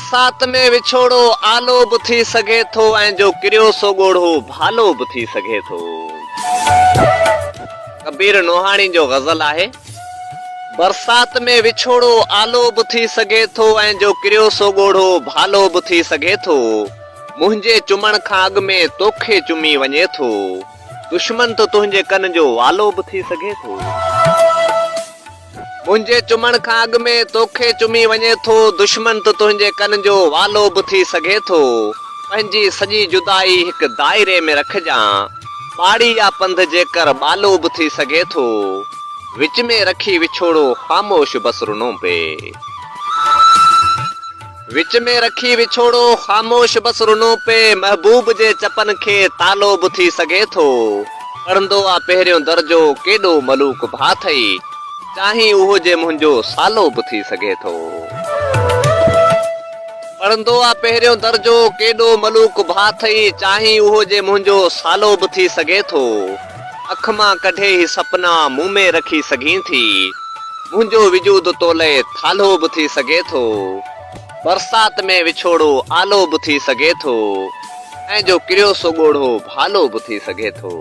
برسات ۾ وڇوڙو آلو به ٿي سگهي ٿو ۽ جو ڪريو سو ڳوڙهو ڀالو به ٿي سگهي ٿو. ڪبير نوحاڻي جو غزل آهي. برسات ۾ وڇوڙو آلو به ٿي سگهي ٿو ۽ جو ڪريو سو ڳوڙهو ڀالو به ٿي سگهي ٿو. منهنجي چمڻ کان اڳ ۾ توکي چمي وڃي ٿو. دشمن ته تنهنجي ڪن جو والو به ٿي سگهي ٿو. منهنجي چمڻ کان اڳ ۾ توکي چمي وڃي ٿو دشمن ته تنهنجي ڪن جو والو به ٿي سگهي ٿو پنهنجي سڄي جدائي هڪ دائري ۾ رکجان ٻاڙي يا پنڌ جيڪر ٻالو به ٿي سگهي ٿو وچ ۾ رکي وڇوڙو خاموش بس رنو پي. وچ ۾ رکي وڇوڙو خاموش بس رنو پي محبوب جي چپن کي تالو به ٿي سگهي ٿو پڙهندو آ پهريون درجو ڪيڏو ملوڪ ڀاء ٿئي چاهين اهو جي منهنجو سالو به ٿي سگهي ٿو پڙهندو آ پهريون درجو ڪيڏو ملوڪ ڀاء ٿئي چاهين اهو جي منهنجو سالو به ٿي سگهي ٿو اک مان ڪڍي هي سپنا مون ۾ رکي سگهين ٿي. منهنجو وجود تو لئه ٿالهو به ٿي سگهي ٿو، برسات ۾ وڇوڙو آلو به ٿي سگهي ٿو ۽ جو ڪريو سو ڳوڙهو ڀالو به ٿي سگهي ٿو.